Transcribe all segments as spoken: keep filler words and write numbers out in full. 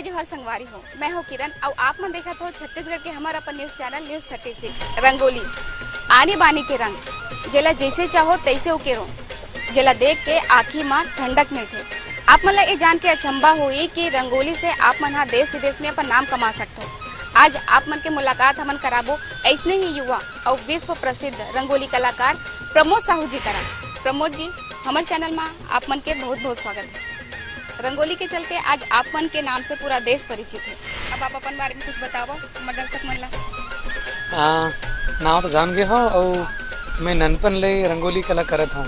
जोहार संगवारी हो, मैं हो किरण, अउ आप मन देखत हो छत्तीसगढ़ के हमर अपन news channel news thirty six. Rangoli, आनी बानी के रंग, जेला जैसे चाहो तैसे उकेरो, जेला देख के आँखी म ठंडक मिलथे। आप मन ला ये जान के अचंभा होई कि रंगोली से आप मन ह देश विदेश में अपन नाम कमा सकथो। आज आप मन के मुलाकात हमन कराबो ऐसने ही युवा अउ विश्व प्रसिद्ध रंगोली कलाकार प्रमोद साहू जी करा। प्रमोद जी, हमर चैनल म आप मन के बहुत बहुत स्वागत है। रंगोली के चलते आज आप मन के नाम से पूरा देश परिचित है। अब आप अपन बारे में कुछ बताओ हमर दर्शक मन ला। आ, नाव तो जान गए हो, अउ मैं ननपन ले रंगोली कला करत हूँ।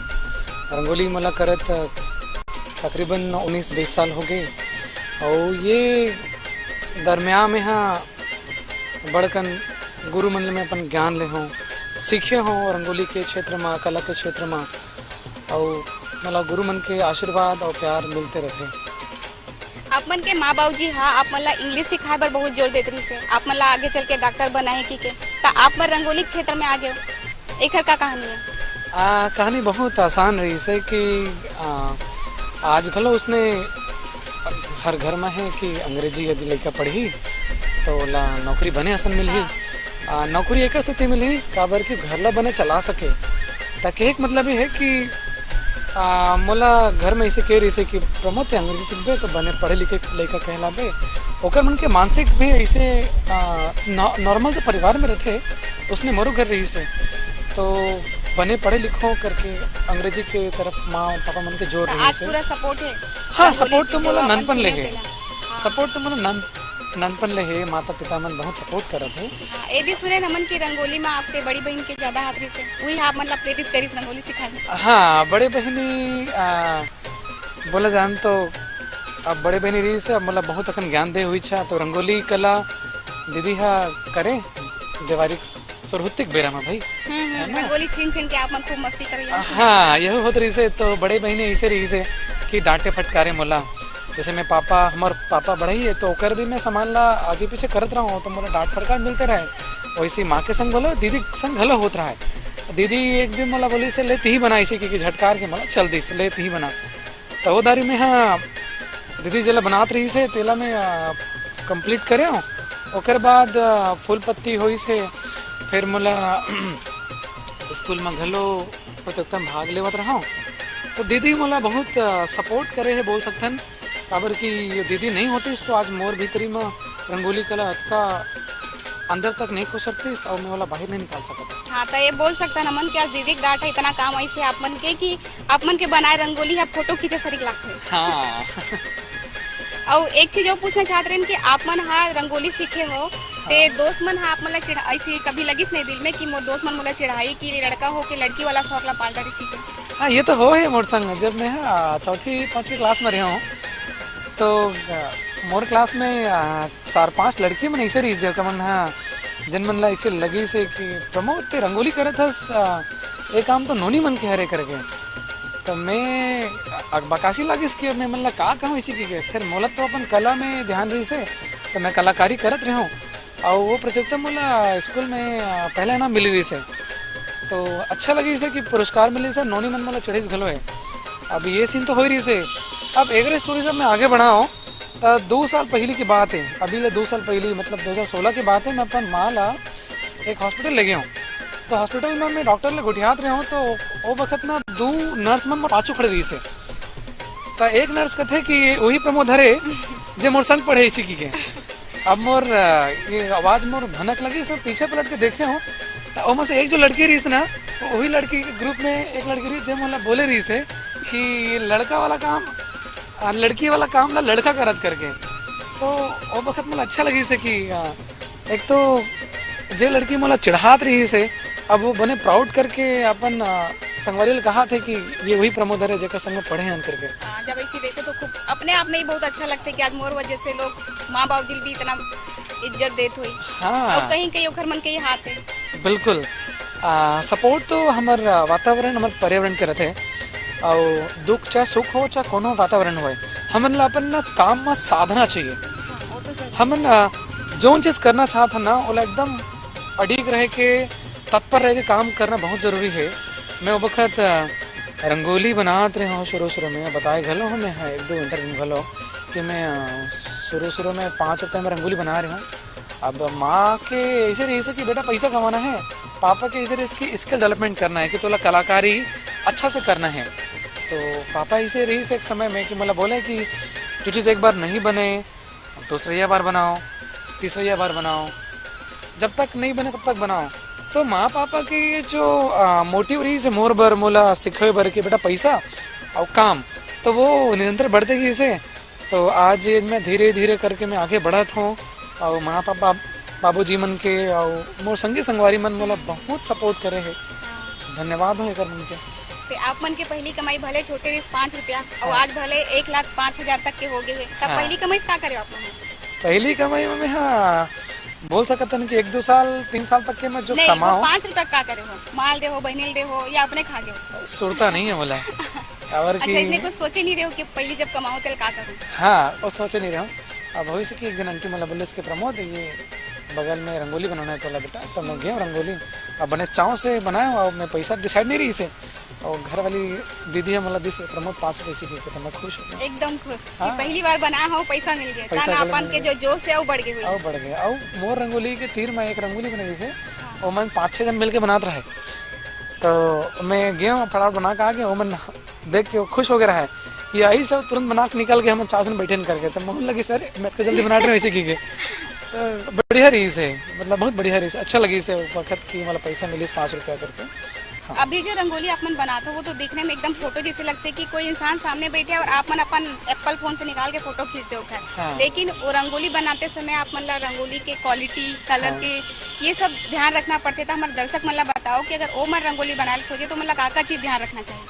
रंगोली मला करत तकरीबन उन्नीस बीस साल हो गए, अउ ये दरमियान में हाँ बड़कन गुरु मन ले मैं अपन ज्ञान ले हूँ, सीखे हूँ रंगोली के क्षेत्र में, कला के क्षेत्र में, अउ मला गुरु मन के आशीर्वाद अउ प्यार मिलते रहते। आप मन के माँ बाबू जी हा आप मन ला इंग्लिश सिखाए बर बहुत जोर देत रहिस हे, आप मन ला आगे चल के डॉक्टर बनाए की के, त आप मन रंगोली क्षेत्र में आ गए हो, एखर का कहानी है? आ, कहानी बहुत आसान रहिस हे कि आ, आज घलो उसने हर घर में है कि अंग्रेजी यदि लइका पढ़ही तो ओला नौकरी बने असन मिलही। आ, नौकरी एकर सेती मिलही काबर कि घर ला बने चला सके। त कहे के मतलब ये है कि आ, मोला घर में इसे कह रही से कि प्रमोद ते अंग्रेजी सीखबे तो बने पढ़े लिखे लइका कहलाबे। ओकर मन के मानसिक भी ऐसे आ, नॉ-, नॉर्मल जो परिवार में रहते उसने मोरो घर रही से तो बने पढ़े लिखो करके अंग्रेजी के तरफ माँ पापा मन के जोर तो रही आज से। पूरा सपोर्ट है हाँ, रंगोली सपोर्ट तो की जो मोला अपन ननपन ले फील्ड है। में ला। हाँ। सपोर्ट तो मोला नन ननपन ले हे, माता पिता मन बहुत सपोर्ट करत हे। हाँ, ये भी सुने हमन की रंगोली में आपके बड़ी बहन के ज्यादा हाथ रहिस हे, वही आप मन ला प्रेरित करिस रंगोली सिखाने। हाँ, बड़े बहिनी आ, बोला जान तो अब बड़े बहिनी रहिस हे, अब मोला बहुत अखन ज्ञान दे हुई छा, तो रंगोली कला दीदी हा करे देवारी सुरहुत्ती के बेरा में भाई। हम्म, हम्म, है ना? रंगोली छीन छीन के आप मन खूब मस्ती करो यार। हाँ, यही होत रहिस हे, तो बड़े बहिनी ऐसे रहिस हे कि डांटे फटकारे मोला। जैसे मैं पापा, हमार पापा बढ़ई है, तो ओकर भी मैं सामान ला आगे पीछे करत रहूँ, तो मोला डांट फटकार मिलते रहे। वैसे ही माँ के संग घलो, दीदी के संग घलो होत रहा है। दीदी एक दिन मोला बोलिस हे, "ले तिही बना," ऐसे कि झटकार के मोला चल दिस, "ले तिही बना।" तो वो दारी में हाँ, दीदी जेला बनात रहिस हे, तेला मैं, आ, कंप्लीट करे हूँ। ओकर बाद, आ, फूल पत्ती होइस हे, फिर मोला स्कूल में घलो प्रतियोगिता में भाग लेवत रहा हूँ। तो दीदी मोला बहुत, आ, सपोर्ट करे हे बोल सकथन, काबर कि ये दीदी नहीं होतीस तो आज मोर भीतरी में रंगोली कला अतका अंदर तक नहीं खुसरतीस और मैं वाला बाहर नहीं निकाल सकत। हाँ, तो ये बोल सकथन हमन कि आज दीदी के डांट है इतना काम ऐसे आप मन के कि आप मन के बनाए रंगोली ह फोटो खींचे सरीक लागथे। हाँ। अउ एक चीज अउ पूछना चाहत रहेन कि आप मन हा रंगोली सीखे हो, ते हाँ। दोस्त मन हा आप मन ला चिढ़ा-, ऐसी कभी लगिस नहीं दिल में कि मोर दोस्त मन मोला चिढ़ाई कि लड़का हो के लड़की वाला शौक ला पाल डरिस सीखे? हाँ, ये तो हो है मोर संग। जब मैं, हाँ, चौथी पाँचवीं क्लास में रहे हूँ, तो, अ, मोर क्लास में, अ, चार पांच लड़की मन ऐसे रहिस, जेकर मन हा, जिन मन ला ऐसे लगिस हे कि "प्रमोद, ते रंगोली करत हस, आ, ये काम तो नोनी मन के हरे," करके। तो मैं अकबकासी लागिस कि अब मैं मन ला का कहूँ इसी की के। फिर मोला तो अपन कला में ध्यान रहिस हे, तो मैं कलाकारी करत रहूँ। और वो प्रतियोगिता मोला स्कूल में, आ, पहला इनाम मिली रहिस हे, तो अच्छा लगिस हे कि पुरस्कार मिलिस हे, नोनी मन मोला चढ़िस घलो हे। अब ये सीन तो हो ही रहिस हे। अब एकर स्टोरी जब मैं आगे बढ़ाऊँ, त दो साल पहिली की बात है, अभी ले दो साल पहिली, मतलब दो हज़ार सोलह की बात है, मैं अपन माँ ला एक हॉस्पिटल ले गए हूँ। तो हॉस्पिटल में मैं डॉक्टर ले गोठियात रहे हूँ, तो वो वक्त ना दो नर्स मन मोर पाछू खड़े रहिस हे। त एक नर्स कथे कि वही प्रमोद हरे, जे मोर संग पढ़े इसी की के। अब मोर, अ, ये आवाज मोर भनक लगिस, मैं पीछे पलट के देखे हूँ, त ओमा से एक जो लड़की रहिस ना, वही लड़की के ग्रुप में एक लड़की रहिस, जे मोला बोले रहिस हे कि ये लड़का वाला काम आ, लड़की वाला काम ला लड़का करत करके। तो वो वक्त मोला अच्छा लगिस हे कि, आ, एक तो जे लड़की मोला चिढ़ात रहिस हे, अब वो बने प्राउड करके अपन, आ, संगवारी ला कहत हे कि ये वही प्रमोद हरे, जेकर संग में पढ़े हन करके। हाँ, जब ऐसी देखे तो खूब अपने आप में ही बहुत अच्छा लगता है कि आज मोर वजह से लोग माँ बाबूजी भी इतना इज्जत देत हुई। हाँ। और कहीं कहीं ओखर मन के ही हाथ है। बिल्कुल। आ, सपोर्ट तो हमर, आ, वातावरण, हमर पर्यावरण के रथे। अउ दुख चाहे सुख हो, चाहे कोनो वातावरण होए, हमन ला अपन ना काम म साधना चाहिए। हाँ, वो तो जरूरी हमन, है। आ, जोन चीज करना चाहत हन ना, ओला एकदम अडिग रह के, तत्पर रह के काम करना बहुत जरूरी है। मैं वो बखत, आ, रंगोली बनात रहे हूँ शुरू शुरू में, बताए घलो हूँ मैं, हाँ, एक दो इंटरव्यू में घलो कि मैं, आ, शुरू शुरू में पाँच रुपये में रंगोली बना रहे हूँ। अब माँ के ऐसे रहिस हे कि बेटा, पैसा कमाना है, पापा के ऐसे रहिस कि स्किल डेवलपमेंट करना है, कि तोला कलाकारी अच्छा से करना है। तो पापा ऐसे रहिस एक समय में कि मोला बोले कि जो चीज़ एक बार नहीं बने, दूसरैया बार बनाओ, तीसरैया बार बनाओ, जब तक नहीं बने तब तक बनाओ। तो माँ पापा के ये जो मोटिव रहिस हे मोर बर, मोला सिखाए बर कि बेटा, पैसा और काम, तो वो निरंतर बढ़ते गइस हे। तो आज मैं धीरे धीरे करके मैं आगे बढ़त हूँ। और माँ पापा, बाबूजी मन के और मोर संगी संगवारी मन मोला बहुत सपोर्ट करे हे। धन्यवाद हो एकर मन के। तो आप मन के पहली कमाई भले छोटे रहिस, पाँच रुपया, और हाँ। आज भले एक लाख पाँच हजार तक के हो गए हे, तब हाँ। पहली कमाई से का करे आप मन? पहली कमाई में मैं, हाँ, बोल सकत हन कि एक दो साल, तीन साल तक के मैं जो नहीं, वो कमाऊँ, पाँच रुपया का करे हो? माल दे हो, बहनी दे हो, या अपने खा गए हो? सुरता नहीं है मोला। और अच्छा, कि इसने कुछ सोचे नहीं रहे हो कि पहली जब कमाओ तो का करूँ? हाँ, वो सोचे नहीं रहा हूँ। अब होइस कि एक दिन अंटी मोला बोलिस कि प्रमोद, ये बगल में रंगोली बनाना है तोला बेटा। तो मैं गया रंगोली, अब बने चाव से बनाया हूँ, अब मैं पैसा डिसाइड नहीं रहिस हे। और घर वाली दीदी हे मोला दिस, प्रमोद, पाँच रुपये सीखे के, तो मैं खुश हो गया। एकदम खुश कि हाँ। पहली बार बनाए हो, पैसा मिल गया। पैसा ताना मिल अपन के गया। जो जोश है वो बढ़ गए हुए। और बढ़ गया। और मोर रंगोली के तीर में एक रंगोली बनाइस हे, वो मन पाँच छः जन मिलके बनात रहे। तो मैं गया हूँ, फटाफट बना के आ गया, वो मन देख के वो खुश हो गया रहा है कि आई सब तुरंत बना के निकल गए, हम चार जन बैठे न करके। तो मोहन लगिस, अरे मैं तो जल्दी बना रहे हूँ इसी की के। तो बढ़िया रहिस हे, मतलब बहुत बढ़िया रहिस हे, अच्छा लगिस हे वो वक्त कि मतलब पैसा मिलिस पाँच रुपया करके। हाँ। अभी जो रंगोली आप मन बनाते हो, वो तो देखने में एकदम फोटो जैसे लगते कि कोई इंसान सामने बैठे और आप मन अपन एप्पल फोन से निकाल के फोटो खींच दे उठा। हाँ। लेकिन वो रंगोली बनाते समय आप मन ला रंगोली के क्वालिटी, कलर हाँ। के, ये सब ध्यान रखना पड़ते। तो हमारे दर्शक मन ला बताओ कि अगर ओ मन रंगोली बनाए सोचे तो मन ला का का चीज ध्यान रखना चाहिए?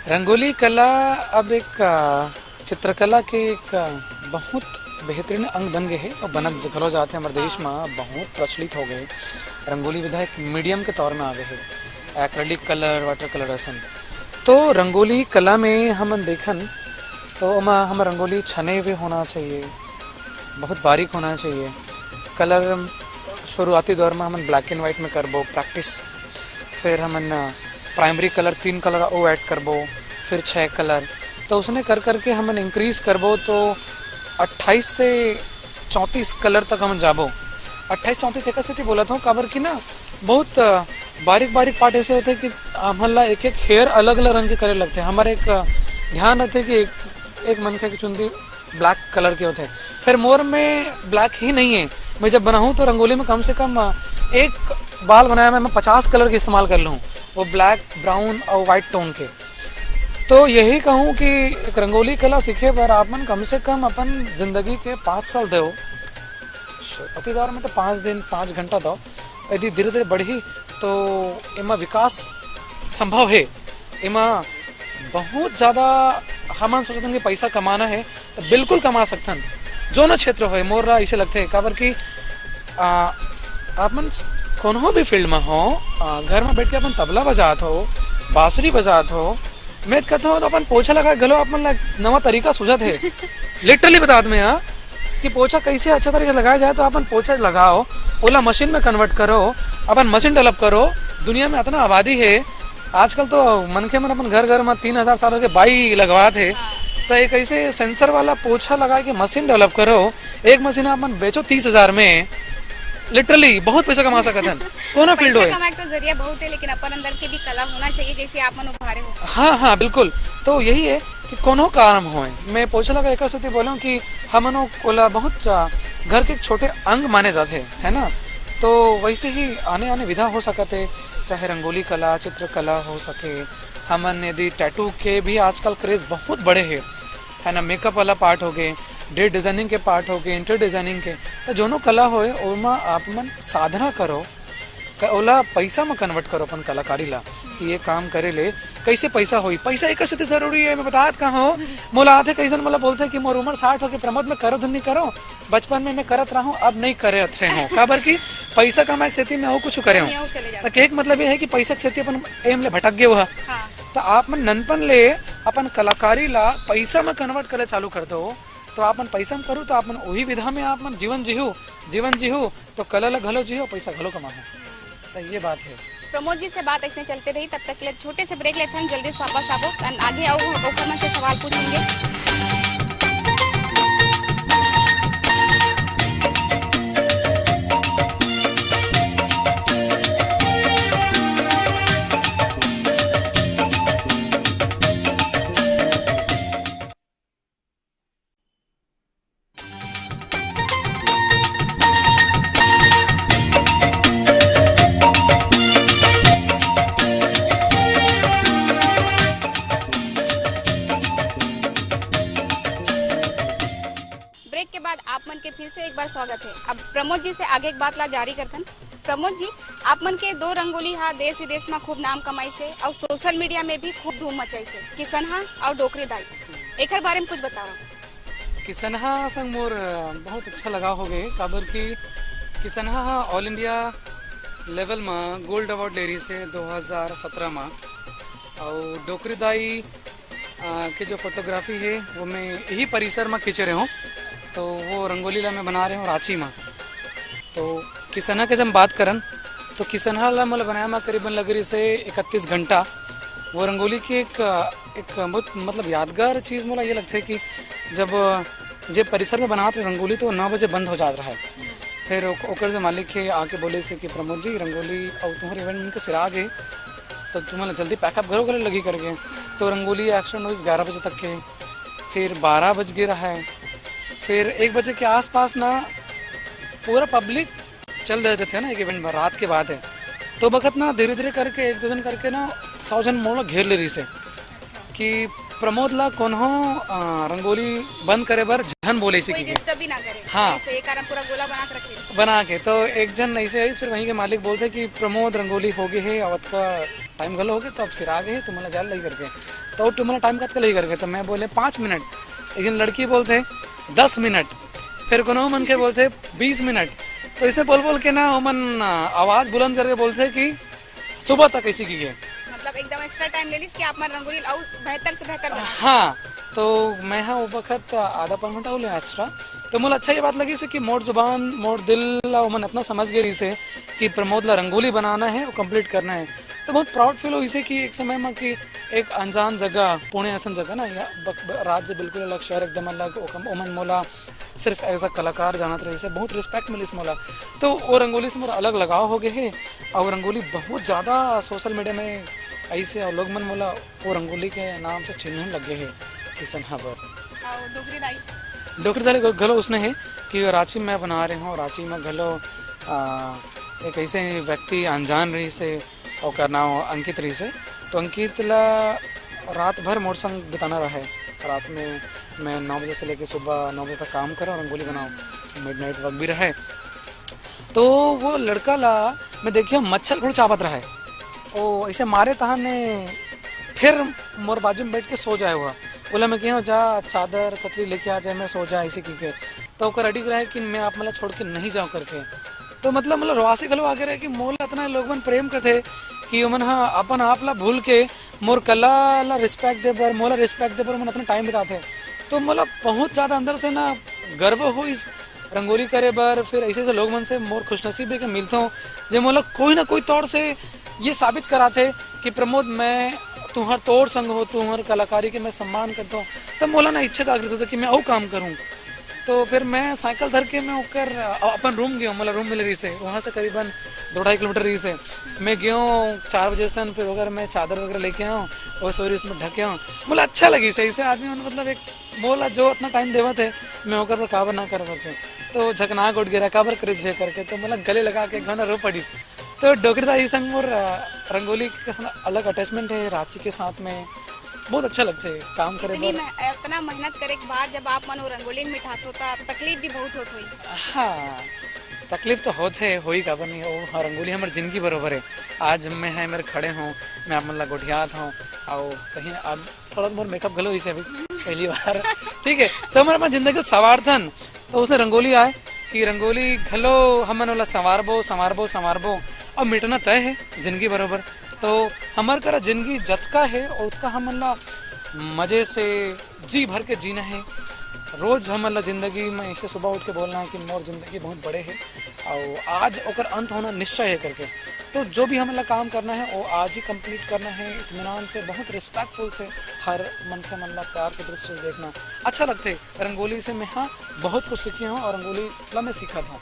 रंगोली कला अब एक, अ, चित्रकला के एक, अ, बहुत बेहतरीन अंग बन गए हे और बनत घलो जात हे। हमर देश हाँ। में बहुत प्रचलित हो गए हे। रंगोली विधा एक मीडियम के तौर में आ गए हे, एक्रेलिक कलर, वाटर कलर असन। तो रंगोली कला में हमन देखन तो ओमा हमर रंगोली छने हुए होना चाहिए, बहुत बारीक होना चाहिए। कलर शुरुआती दौर में हमन ब्लैक एंड वाइट में करबो प्रैक्टिस, फिर हमन प्राइमरी कलर तीन कलर वो ऐड करबो, फिर छः कलर। तो उसने कर करके हमन इंक्रीज करबो तो अट्ठाईस से चौंतीस कलर तक हमन जाबो। अट्ठाईस चौंतीस एक सेती बोलत हूँ, काबर कि ना बहुत, अ, बारीक बारीक पार्ट ऐसे होते कि हमन ला एक एक हेयर अलग अलग रंग के करे लगते। हमारे एक, अ, ध्यान रहते कि एक, एक मनखे के चुंदी ब्लैक कलर के होते। फिर मोर में ब्लैक ही नहीं है, मैं जब बनाऊँ तो रंगोली में कम से कम, अ, एक बाल बनाए में मैं पचास कलर के इस्तेमाल कर लूँ, वो ब्लैक, ब्राउन और वाइट टोन के। तो यही कहूँ कि एक रंगोली कला सीखे बर आप मन कम से कम अपन जिंदगी के पाँच साल दो। शुरुआती दौर में तो पाँच दिन, पाँच घंटा दो, यदि धीरे धीरे बढ़ही तो एमा विकास संभव हे। एमा बहुत ज़्यादा हमन सोचथन कि पैसा कमाना है तो बिल्कुल कमा सकथन, जोनो क्षेत्र होए। मोर ला ऐसे लगथे, काबर कि, आ, आप मन कोनो भी फील्ड में हो, आ, घर में बैठ के अपन तबला बजात हो, बांसुरी बजात हो, मैं कहता हूँ तो अपन पोछा लगा घलो आप मन ला नवा तरीका सूझत हे। लिटरली बतात मैं यहाँ कि पोछा कैसे अच्छा तरीके से लगाया जाए, तो अपन पोछा लगाओ, ओला मशीन में कन्वर्ट करो, अपन मशीन डेवलप करो। दुनिया में इतना आबादी है, आजकल तो मनखे मन अपन घर घर में तीन हजार चार हजार के बाई लगवात हे। तो एक ऐसे सेंसर वाला पोछा लगा के मशीन डेवलप करो, एक मशीन अपन बेचो तीस हजार में, लिटरली बहुत पैसा कमा सकत हन। कोनो फील्ड पैसा होए। कमाए के तो जरिया बहुत है, लेकिन अपन अंदर के भी कला होना चाहिए, जैसे आप मन उभारे हो। हाँ, हाँ, बिल्कुल। तो यही है कि कोनो काम होए, मैं पोछा लगा एक सेती बोलूँ कि हमन ओला बहुत, आ, घर के एक छोटे अंग माने जाथे, है ना? तो वैसे ही आने आने विधा हो सकत है, चाहे रंगोली कला, चित्रकला हो सके। हमन यदि टैटू के भी आजकल क्रेज बहुत बड़े है, है ना? मेकअप वाला पार्ट हो गए, डे डिजाइनिंग के पार्ट हो गए, इंटीरियर डिजाइनिंग के, तो जोनो कला होए ओमा आप मन साधना करो, क-, ओला पैसा में कन्वर्ट करो अपन कलाकारी ला, कि ये काम करे ले कैसे पैसा होई। पैसा एक सेती जरूरी है, मैं बतात कहाँ हूँ, मोला आथे कैसन मोला बोलथे कि मोर उम्र साठ हो के प्रमोद मैं करो धुन नहीं करो, बचपन में मैं करत रहूँ, अब नहीं करे अथरे हूँ, काबर कि पैसा कमाए के सेती मैं वो कुछ करे हूँ। यहाँ चले जाते। तो कहे के मतलब ये है कि पैसा के सेती अपन एम ले भटक गए हुआ। हाँ। तो आप मन ननपन ले अपन कलाकारी ला पैसा में कन्वर्ट करे चालू कर दो, तो आप मन पैसा में करू तो आप मन वही विधा में आप मन जीवन जीहू, जीवन जीहू तो कला ला घलो जीहू, पैसा घलो कमाहू। तो ये बात है। प्रमोद जी से बात ऐसे चलते रही, तब तक के लिए छोटे से ब्रेक लेते हैं, जल्दी से वापस आबो, and आगे आओ, ओकर मन से सवाल पूछेंगे। थे। अब प्रमोद जी से आगे के बात ला जारी करथन। प्रमोद जी, आप मन के दो रंगोली हा देश विदेश में खूब नाम कमाइस हे और सोशल मीडिया में भी खूब धूम मचाइस हे, किसनहा और डोकरी दाई। एकर बारे में कुछ बताओ। किसनहा संग मोर, अ, बहुत अच्छा लगाव हो गए, काबर कि किसनहा हा ऑल इंडिया लेवल में गोल्ड अवार्ड ले रहिस हे दो हज़ार सत्रह में, और डोकरी दाई, अ, के जो फोटोग्राफी है वो मैं यही परिसर में खींचे रहे हूँ, तो वो रंगोली ला मैं बना रहे हूँ रांची में। तो किसनहा के जब बात करन, तो किसनहा ला मोला बनाए में करीबन लग रहिस हे इकतीस घंटा। वो रंगोली की एक, एक बहुत मतलब यादगार चीज़ मोला ये लगता है कि जब जे परिसर में बनात रहे रंगोली, तो नौ बजे बंद हो जात रहा है। फिर ओक-, ओकर जो मालिक है आके बोलिस हे कि प्रमोद जी, रंगोली और तुम्हारे इवेंट मन के सिरा गे, तो तुम्हें जल्दी पैकअप घलो करे लगी करके। तो रंगोली एक्शन हुई ग्यारह बजे तक के, फिर बारह बज गे रहा है, फिर एक बजे के आसपास ना पूरा पब्लिक चल देते थे ना एक इवेंट में, रात के बात है। तो बखत ना धीरे धीरे करके एक दो जन करके ना सौ जन मोला घेर ले रहिस हे कि प्रमोद ला कोनो, अ, रंगोली बंद करे बर झन बोले, इसे कोई की डिस्टर्ब भी ना करे। हाँ। ऐसे ये कारण पूरा गोला बना के रखे। बना के तो एक जन ऐसे है, फिर वहीं के मालिक बोलते कि प्रमोद, रंगोली हो गए है, अवत का टाइम घलो हो गए, तो अब सिरा गए, तुम्हारा जाल लगी करके। तो तुम्हारा टाइम कतका लगी करके? तो मैं बोले, "पाँच मिनट।" एक जन लड़की बोलते, "दस मिनट।" फिर कोनो मन के बोलते, "बीस मिनट।" तो इसने बोल बोल के ना ओमन, आ, आवाज बुलंद करके बोलते कि सुबह तक ऐसी की गए। मतलब एकदम एक्स्ट्रा टाइम ले लिस कि आप मन रंगोली अउ बेहतर से बेहतर बना। हाँ, तो मैं हा वो बखत आधा पौन घंटा हो ले एक्स्ट्रा। तो मोला अच्छा ये बात लगिस हे कि मोर जुबान, मोर दिल ला ओमन इतना समझ गए रहिस हे कि प्रमोद ला रंगोली बनाना है, वो कंप्लीट करना है। तो बहुत प्राउड फील होइस हे कि एक समय में कि एक अनजान जगह, पुणे असन जगह ना, या बक-, ब-, राज्य बिल्कुल अलग, शहर एकदम अलग, ओकम-, ओमन मोला सिर्फ एज अ कलाकार जानत रहिस हे, बहुत रिस्पेक्ट मिलिस मोला। तो वो रंगोली से मोर अलग लगाव हो गए हे, और रंगोली बहुत ज़्यादा सोशल मीडिया में ऐसे, और लोग मन मोला वो रंगोली के नाम से चिन्हन लग गए हे किसनहा बर। और डोकरी दाई? डोकरी दाई घलो उसने है कि रांची में बना रहे हो, रांची में घलो, आ, एक ऐसे व्यक्ति अनजान रहिस हे, ओकर नाम अंकित रहिस हे। तो अंकित ला रात भर मोर संग बिताना रहा है। रात में मैं नौ बजे से लेके सुबह नौ बजे तक काम करा, रंगोली बनाओ, मिड नाइट वर्क भी रहे। तो वो लड़का ला मैं देखिया मच्छर घलो चाबत रहा है, ओ ऐसे मारे तहाने फिर मोर बाजू में बैठ के सो जाए हुआ। बोला मैं कहा, "जा चादर कतरी लेके आ जाए, मैं सो जा," ऐसे की के। तो ओकर अडिग रहे कि मैं आप मन ला छोड़ के नहीं जाऊँ करके। तो मतलब, मतलब रोआसी घलो आगे रहे कि मोला इतना लोग मन प्रेम करथे कि ओमन हा अपन आप ला भूल के मोर कला ला रिस्पेक्ट दे बर, मोला रिस्पेक्ट दे बर ओमन इतना टाइम बिताथे। तो मोला बहुत ज़्यादा अंदर से ना गर्व होइस रंगोली करे बर। फिर ऐसे ऐसे लोग मन से मोर खुशनसीब है कि मिलता हूँ, जे मोला कोई ना कोई तौर से ये साबित कराथे कि प्रमोद, मैं तुम्हार तोर संग हो, तुम्हार कलाकारी के मैं सम्मान करता हूँ। तब मोला ना इच्छा जागृत होता कि मैं अउ काम करूँ। तो फिर मैं साइकिल धर के मैं ओकर, अ, अपन रूम गयो, मोला रूम मिले रहिस हे, वहाँ से करीबन दो ढाई किलोमीटर रहिस हे। मैं गयो, चार बजे सन, फिर ओकर मैं चादर वगैरह लेके आऊँ, वो सोरी उसमें ढके आऊँ। मोला अच्छा लगिस हे, ऐसे आदमी मन, मतलब, एक मोला जो इतना टाइम देवत हे, मैं ओकर बर काबर ना कर करके। तो झकना गोट गिरा, काबर करिस भे करके, तो मोला गले लगा के घना रो पड़िस। तो डोकरी दाई संग मोर, अ, रंगोली के कसन अलग अटैचमेंट है रांची के साथ में। बहुत अच्छा लगता है काम करे इतनी बर। मह-, इतना मेहनत करे के बाद जब आप मन वो रंगोली मिटात हो, तो तकलीफ भी बहुत होत होई। हाँ, तकलीफ तो होत है, होई काबर नहीं हो। हाँ, रंगोली हमर जिंदगी बरोबर है। आज मैं है, मेरे खड़े हों, मैं आप मन ला गोठियात हों, और कहीं अब थोड़ा मोर मेकअप घलो इसे अभी पहली बार। ठीक है, तो हमर अपन जिंदगी ल सवारथन, तो उसने रंगोली आए कि रंगोली घलो हमन ओला संवारबो, संवारबो, संवारबो, और मिटना तय है जिंदगी बरोबर। तो हमर करा जिंदगी जतका है, ओतका हमन ला मजे से जी भर के जीना है। रोज हमन ला जिंदगी में ऐसे सुबह उठ के बोलना है कि मोर जिंदगी बहुत बड़े है और आज ओकर अंत होना निश्चय है करके। तो जो भी हमन ला काम करना है, वो आज ही कंप्लीट करना है, इत्मीनान से, बहुत रिस्पेक्टफुल से, हर मनखे मन ला प्यार के दृष्टि से देखना। अच्छा लगथे रंगोली से। मैं, हाँ, बहुत कुछ सीखे हूँ और रंगोली ला मैं सीखत हूँ।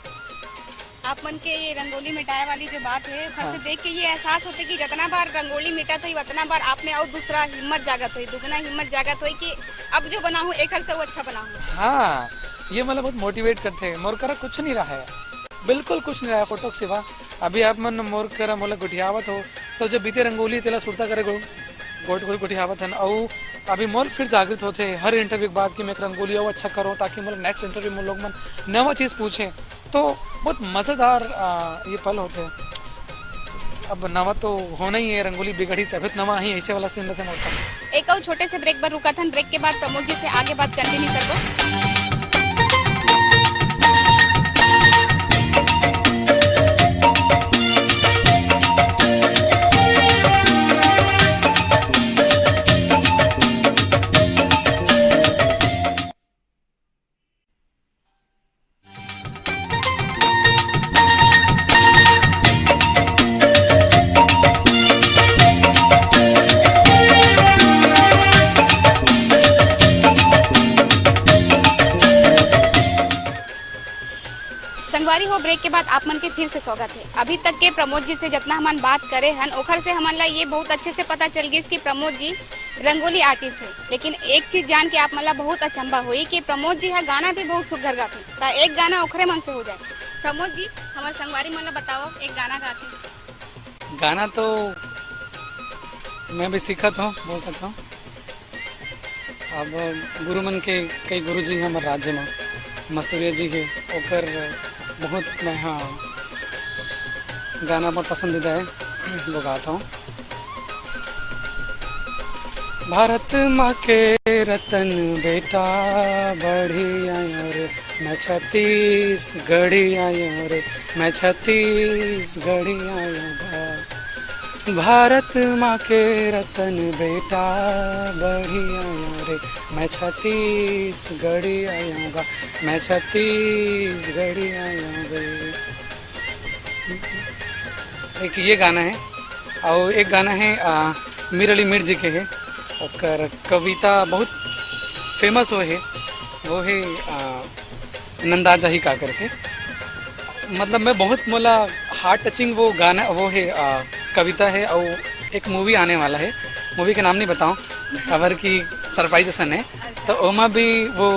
आप मन के ये रंगोली मिटाए वाली जो बात है, ओकर हाँ। से देख के ये एहसास होते कि जितना बार रंगोली मिटत होई, उतना बार आप में और दूसरा हिम्मत जागत होई, दुगना हिम्मत जागत होई कि अब जो बनाहूँ, एकर से वो अच्छा बनाहूँ। हाँ, ये मतलब बहुत मोटिवेट करते हैं। मोर करा कुछ नहीं रहा है, बिल्कुल कुछ नहीं रहा है फोटो के सिवा। अभी आप मन मोर करा मोला गुठियावत हो, तो जब बीते रंगोली तेला सुरता करे गो, गोठ गोठ गोठियावत हन, अउ अभी मोर फिर जागृत होथे हर इंटरव्यू के बाद कि मैं एक रंगोली अउ अच्छा करो, ताकि मोला नेक्स्ट इंटरव्यू में लोग मन नवा चीज़ पूछे। तो बहुत मज़ेदार, आ, ये पल होथे। अब नवा तो होना ही है, रंगोली बिगड़ी तभी तो नवा ही, ऐसे वाला सीन रहथे मोर संग। एक अउ छोटे से ब्रेक बर रुकत हन, ब्रेक के बाद प्रमोद जी से आगे बात कंटिन्यू करबो। संगवारी हो, ब्रेक के बाद आप मन के फिर से स्वागत है। अभी तक के प्रमोद जी से जितना हमन बात करे हन, ओखर से हमन ला ये बहुत अच्छे से पता चल गइस कि प्रमोद जी रंगोली आर्टिस्ट है। लेकिन एक चीज जान के आप मन ला बहुत अचंभा होई कि प्रमोद जी हा गाना भी बहुत सुघर गाथे। त एक गाना ओखरे मन से हो जाए। प्रमोद जी, हमर संगवारी मन ला बताओ, एक गाना गाथे। गाना तो मैं भी सीखत हूँ, बोल सकता हूँ। अब गुरु मन के कई गुरु जी हमर राज्य में मस्तूरिया जी हे, ओकर बहुत मैं, हाँ, गाना बहुत पसंदीदा है, वो गाता हूँ। भारत माँ के रतन बेटा, बढ़िया रे, मैं छत्तीसगढ़िया रे, मैं छत्तीसगढ़िया बा। भारत माँ के रतन बेटा, बढ़िया रे, मैं छत्तीसगढ़िया बा, मैं छत्तीसगढ़िया बे। एक ये गाना है, और एक गाना है, आ, मीर अली मीर जी के है, ओकर कविता बहुत फेमस हो है, वो है, आ, नंदा जाही का करके। मतलब मैं बहुत, मोला हार्ट टचिंग वो गाना, वो है, आ, कविता है, और एक मूवी आने वाला है, मूवी के नाम नहीं बताऊँ, काबर कि सरप्राइज असन है। अच्छा। तो ओमा भी वो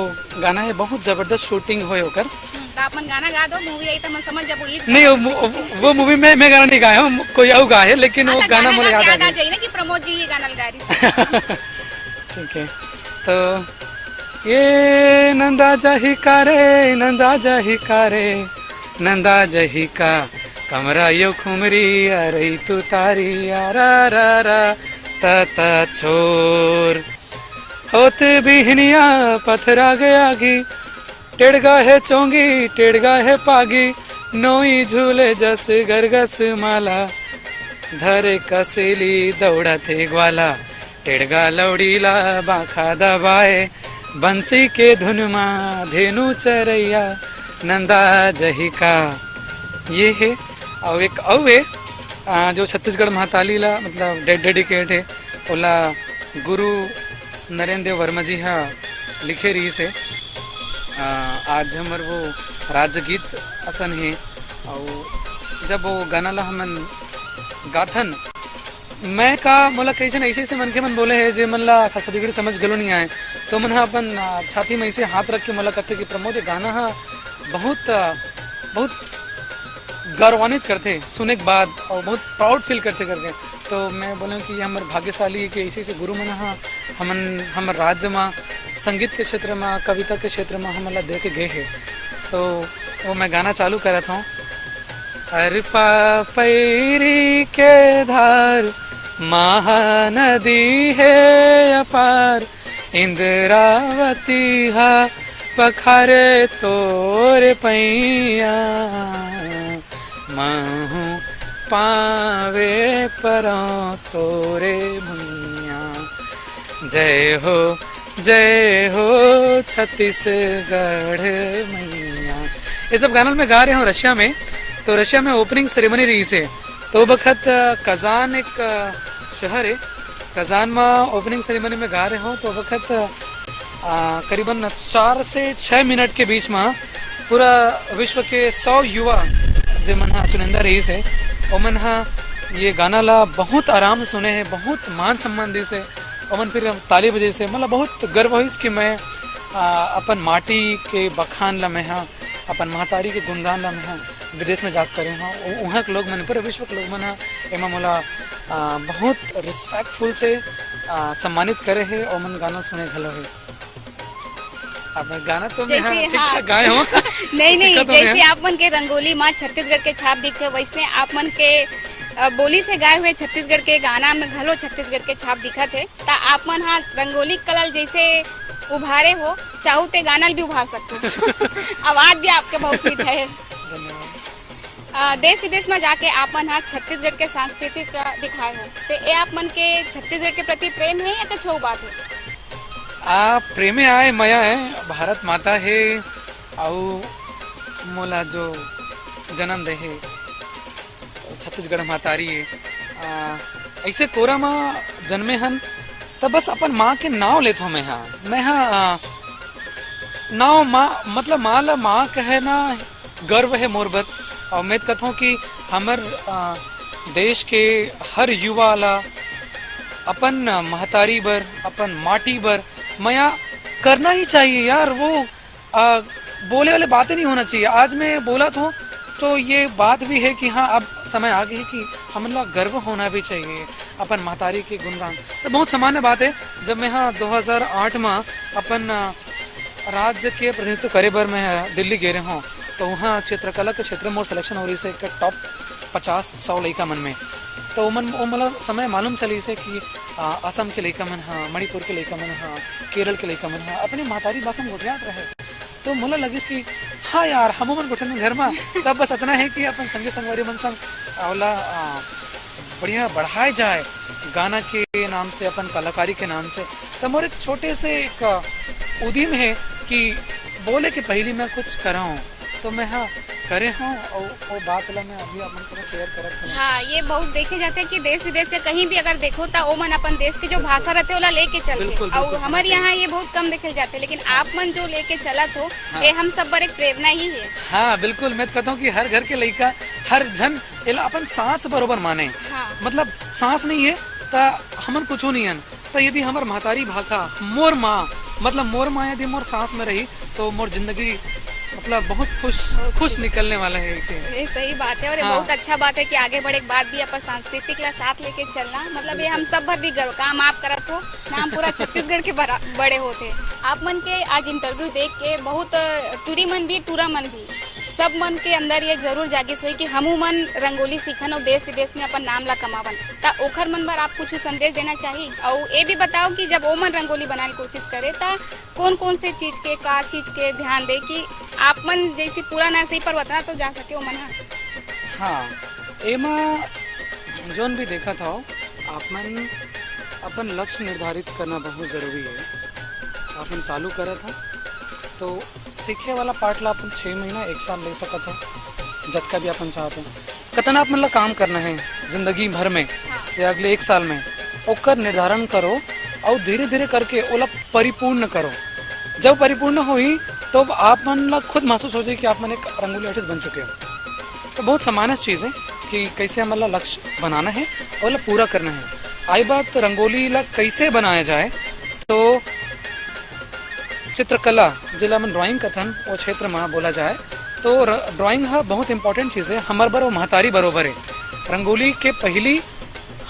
गाना है, बहुत जबरदस्त शूटिंग होए ओकर। हम्म, तो आप मन गाना गा दो, मूवी आई तो मन समझ जाबो, ये नहीं, वो, वो, वो मूवी में मैं गाना नहीं गाया हूँ, कोई और गाए है, लेकिन वो अच्छा, गाना गाना मोला गा के याद आ याद आ गया। जाई ना कि प्रमोद जी ये गाना गा रही। ठीक है, तो ये नंदा जाही का रे, नंदा जाही का रे, नंदा जाही का, कमरा यो खुमरी अरई तू तारी, आ रा रा रा, ता ता छोर। होत बिहनिया पथरा गया घी, टेड़गा है चोंगी, टेड़गा है पागी, नोई झूले जस गरगस माला, धरे कसेली दौड़त हे ग्वाला, टेड़गा लौड़ीला बाखा दबाए, बंसी के धुन मा धेनु चरैया, नंदा जही का। ये है, अउ एक अउ है, आ, जो छत्तीसगढ़ महाताली ला, मतलब, डे-, डेडिकेट है, ओला गुरु नरेंद्र देव वर्मा जी हा लिखे रहिस हे। आ, आज हमर वो राजगीत असन हे, अउ जब वो गाना ला हमन गाथन, मैं का, मोला कइसे न अइसे, अइसे मनखे मन बोले हे, जे मन ला छत्तीसगढ़ी समझ घलो नहीं आए, तो मन हा अपन, आ, छाती में अइसे हाथ रख के मोला कथे कि प्रमोद, ये गाना हा बहुत, आ, बहुत गौरवान्वित करथे सुने के बाद, अउ बहुत प्राउड फील करथे करके। तो मैं बोलेंव कि ये हमर भाग्यशाली हे कि अइसे, अइसे गुरु मन हा हमन, हमर राज्य मा, संगीत के क्षेत्र मा, कविता के क्षेत्र मा हमन ला दे के गे हे। तो वो मैं गाना चालू करत हूँ। अरपा पैरी के धार महानदी हे अपार, इंद्रावती हा पखारे तोरे पैया, महूँ पावे परौं तोरे भुइयाँ। जय हो, जय हो छत्तीसगढ़ मैया। ये सब गाना मैं गा रहे हूँ रशिया में। तो रशिया में ओपनिंग सेरेमनी रहिस हे, तो वो बखत, अ, कजान एक, अ, शहर है, कजान में ओपनिंग सेरेमनी में गा रहे हो, तो वो बखत, अ, करीबन चार से छः मिनट के बीच में पूरा विश्व के सौ युवा जे मन हा चुनिंदा रहिस हे, ओमन हा ये गाना ला बहुत आराम से सुने हे, बहुत मान सम्मान दिस हे, ओमन फिर ताली बजाइस हे। मतलब बहुत गर्व होइस कि मैं, अ, अपन माटी के बखान ला मैं हा, अपन महतारी के गुणगान ला मैं हा विदेश में जाके करे हूँ। उ-, उहाँ के लोग मन, पूरे विश्व के लोग मन हा एमा मोला आ, बहुत रिस्पेक्टफुल से आ, सम्मानित करे हे और मन गाना सुने घलो हे। अब गाना तो मैं जैसे, हाँ, ठीक हाँ। ठाक गाए हूँ। नहीं, नहीं, सीखा तो मैं जैसे आप मन के रंगोली मा छत्तीसगढ़ के छाप दिखथे, वैसने आप मन के अ, बोली से गाए हुए छत्तीसगढ़ के गाना में घलो छत्तीसगढ़ के छाप दिखत हे। त आप मन हा रंगोली कला ल जैसे उभारे हो, चाहू ते गाना ल भी उभार सकते हो। आवाज भी आपके बहुत मीठा है। धन्यवाद। अ, देश विदेश में जाके आप मन हा छत्तीसगढ़ के सांस्कृतिक अ, दिखाए हो, ते ए आप मन के छत्तीसगढ़ के प्रति प्रेम है या कुछ और बात है? आ प्रेमे आय मया है, भारत माता है, अउ मोला जो जन्म दे हे छत्तीसगढ़ महतारी है। आ, ऐसे कोरा मा जन्मे हन, त बस अपन माँ के नाव लेत हो मैं हा। मैं हा आ, नाव माँ, मतलब माँ ला माँ कहे ना, गर्व है मोर बर। और मैं कहता हूँ कि हमर आ, देश के हर युवा ला अपन महतारी बर, अपन माटी बर मया करना ही चाहिए यार। वो आ, बोले वाले बातें नहीं होना चाहिए। आज मैं बोला था तो ये बात भी है कि हाँ, अब समय आ गई है कि हमन ला गर्व होना भी चाहिए अपन महतारी के गुणगान। तो बहुत सामान्य बात है। जब मैं हाँ दो हज़ार आठ में अपन आ, राज्य के प्रतिनिधित्व करे बर मैं दिल्ली गे रहे हूँ, तो वहाँ चित्रकला के क्षेत्र में मोर सिलेक्शन हो रही से एक टॉप पचास सौ लइका मन में। तो मन वो मतलब समय मालूम चली से कि आ, असम के लइका मन हा, मणिपुर के लइका मन हा, केरल के लइका मन हा अपने महतारी भाखा में गोठियात रहे। तो मोला लगिस कि हाँ यार, हमू मन गोठियान घर मा। तब बस इतना है कि अपन संगी संगवारी मन संग ओला आ, बढ़िया बढ़ाए जाए गाना के नाम से, अपन कलाकारी के नाम से। तो मोर एक छोटे से एक आ, उदिम है कि बोले के पहली मैं कुछ कराऊं, तो मैं हाँ करे हूँ और वो बात ला मैं अभी अपन को शेयर करत हूँ। हाँ, ये बहुत देखे जाते हैं कि देश विदेश से कहीं भी अगर देखो तो ओमन अपन देश के जो भाषा रहते ओला लेके चलते बिल्कुल, और बिल्कुल, हमारे बिल्कुल। यहाँ ये बहुत कम देखे जाते, लेकिन आप मन जो लेके चलत हो हाँ। ये हम सब बर एक प्रेरणा ही है। हाँ बिल्कुल, मैं तो कहता हूँ कि हर घर के लइका, हर जन एला अपन सांस बरोबर माने। हाँ। मतलब सांस नहीं है त हमन कुछो नहीं हन। त यदि हमर महतारी भाखा, मोर माँ, मतलब मोर माँ यदि मोर सांस में रही तो मोर जिंदगी मतलब बहुत खुश, खुश निकलने वाला है इसे। ये सही बात है और ये हाँ। बहुत अच्छा बात है कि आगे बढ़े के बाद भी अपन सांस्कृतिक ला साथ लेके चलना, मतलब ये हम सब भर भी गर्व काम आप करत हो, नाम पूरा छत्तीसगढ़ के बरा- बड़े होते। आप मन के आज इंटरव्यू देख के बहुत टूरी मन भी, टूरा मन भी, सब मन के अंदर ये जरूर जागिस होई कि हमू मन रंगोली सीखन और देश विदेश में अपन नाम ला कमावन। त ओखर मन बर आप कुछ संदेश देना चाही और ये भी बताओ कि जब ओमन रंगोली बनाने की कोशिश करे त कौन कौन से चीज के, का चीज के ध्यान दे कि आप मन जैसे पूरा ना सही पर उतना तो जा सके ओमन हा। हाँ, एमा जोन भी देखत हव, आप मन अपन लक्ष्य निर्धारित करना बहुत जरूरी है। आप मन चालू करत हव तो सीखे वाला पाठ ला अपन छः महीना, एक साल ले सकत हव, जतका भी अपन चाहत हव। कतना आप मन ला काम करना है जिंदगी भर में या अगले एक साल में, ओकर निर्धारण करो और धीरे धीरे करके ओला परिपूर्ण करो। जब परिपूर्ण होही तो आप मन ला खुद महसूस हो जाए कि आप मन एक रंगोली आर्टिस्ट बन चुके हो। तो बहुत सामान्य चीज़ है कि कैसे हमन ला लक्ष्य बनाना है और ओला पूरा करना है। आई बात रंगोली ला कैसे बनाया जाए, तो चित्रकला, जेला हमन ड्राइंग कथन, वो क्षेत्र में बोला जाए तो ड्राइंग हा बहुत इंपॉर्टेंट चीज़ है। हमर बर वो महतारी बरोबर है। रंगोली के पहली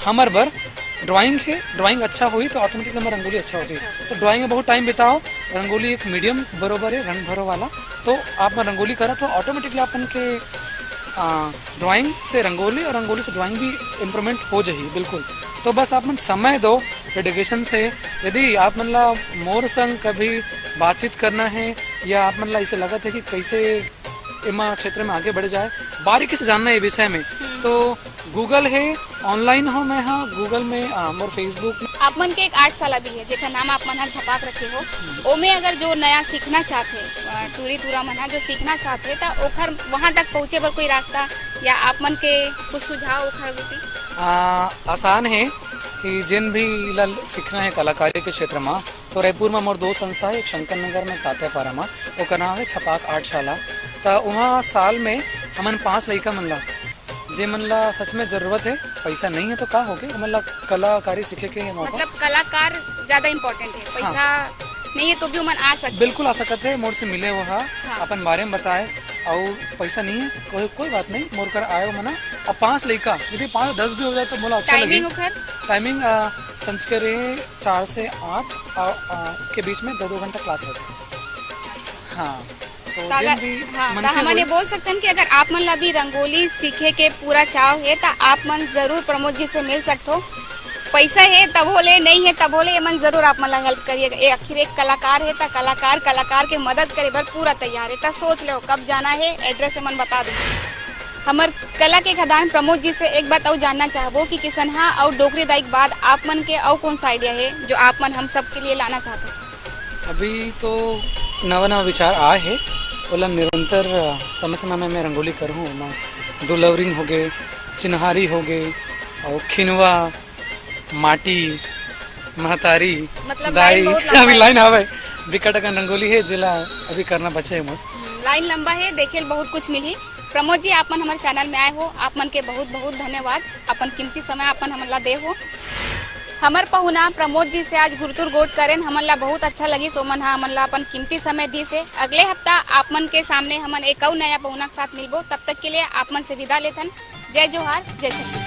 हमर बर ड्राइंग है, ड्राइंग अच्छा होही तो ऑटोमेटिकली हमर रंगोली अच्छा हो जाए। तो ड्राइंग में बहुत टाइम बिताओ, रंगोली एक मीडियम बरोबर है, रंग भरो वाला। तो आप मन रंगोली करत हो, ऑटोमेटिकली अपन के आ, ड्राइंग से रंगोली और रंगोली से ड्राइंग भी इम्प्रूवमेंट हो जाही बिल्कुल। तो बस आप मन समय दो डेडिकेशन से। यदि आप मन ला मोर संग कभी बातचीत करना है या आप मन ला इसे लगत है कि कैसे एमा क्षेत्र में आगे बढ़े जाए, बारीकी से जानना है विषय में, तो गूगल है, ऑनलाइन हो मैं हाँ गूगल में, आ, मोर फेसबुक में। आप मन के एक आर्टशाला भी है जेकर नाम आप मन हा छपाक रखे हो, ओमे अगर जो नया सीखना चाहते, अ, टूरी टूरा मन हा जो सीखना चाहते त ओखर वहां तक पहुंचे बर कोई रास्ता या आप मन के कुछ सुझाव ओखर प्रति? आ, आसान है कि जिन भी ला सीखना है कलाकारी के क्षेत्र में, तो रायपुर में मोर दो संस्था है, एक शंकर नगर में तात्यापारा में, ओकर नाम है छपाक आर्टशाला। त वहाँ साल में हमन पांच लइका मन ला, जे मन ला सच में जरूरत है, पैसा नहीं है तो का हो गया, हमन ला कलाकारी सीखे के मौका। मतलब कलाकार ज्यादा इम्पोर्टेंट है, पैसा नहीं है तो भी ओमन आ सकते। बिल्कुल आ सकत है, मोर से मिले वो हा, हाँ। अपन बारे में बताए, और पैसा नहीं है, कोई कोई बात नहीं, मोर कर आए हो मना, अब पाँच लइका, यदि पाँच दस भी हो जाए तो मोला अच्छा लगे। टाइमिंग ओखर? टाइमिंग संझ के रे चार से आठ अ, अ, के बीच में दो दो घंटा क्लास होथे। हाँ, तो त जेन अगर भी हाँ, त मनखे हमन ये होही, बोल सकथन कि अगर आप मन ला भी रंगोली सीखे के पूरा चाव हे, त आप मन जरूर प्रमोद जी से मिल सकथो। पैसा हे तभो ले, नहीं हे तभो ले, एमन जरूर आप मन ला हेल्प करिए। ए, आखिर एक कलाकार हे, त कलाकार कलाकार के मदद करे बर पूरा तैयार हे। त सोच लो कब जाना हे, एड्रेस एमन बता दे। हमर कला के खदान प्रमोद जी से एक बात अउ जानना चाहबो कि किसनहा अउ डोकरी दाई के बाद आप मन के अउ कौन सा आइडिया हे जो आप मन हम सब के लिए लाना चाहते हो? अभी तो नवा नवा विचार आए हे, ओला निरंतर अ, समय समय में मैं रंगोली करहूँ। मैं दुलवरिंग होगे, चिन्हारी होगे, और खिनवा, माटी, महतारी, मतलब दाई, लाइन बहुत लंबा अभी हे। लाइन हवे, बिकट अकन रंगोली हे, जेला अभी करना बचे हे मोर। लाइन लंबा हे, देखे ल बहुत कुछ मिली। प्रमोद जी, आप मन हमर चैनल में आए हो, आप मन के बहुत बहुत धन्यवाद, अपन कीमती समय आप मन हमन ला दे हो। हमर पहुना प्रमोद जी से आज गुरतुर गोठ करेन, हमन ला बहुत अच्छा लगिस, ओमन हा हमन ला अपन कीमती समय दिस हे। अगले हफ्ता आप मन के सामने हमन एक अउ नया पहुना के साथ मिलबो, तब तक के लिए आप मन से विदा लेथन। जय जोहार, जय छत्तीसगढ़।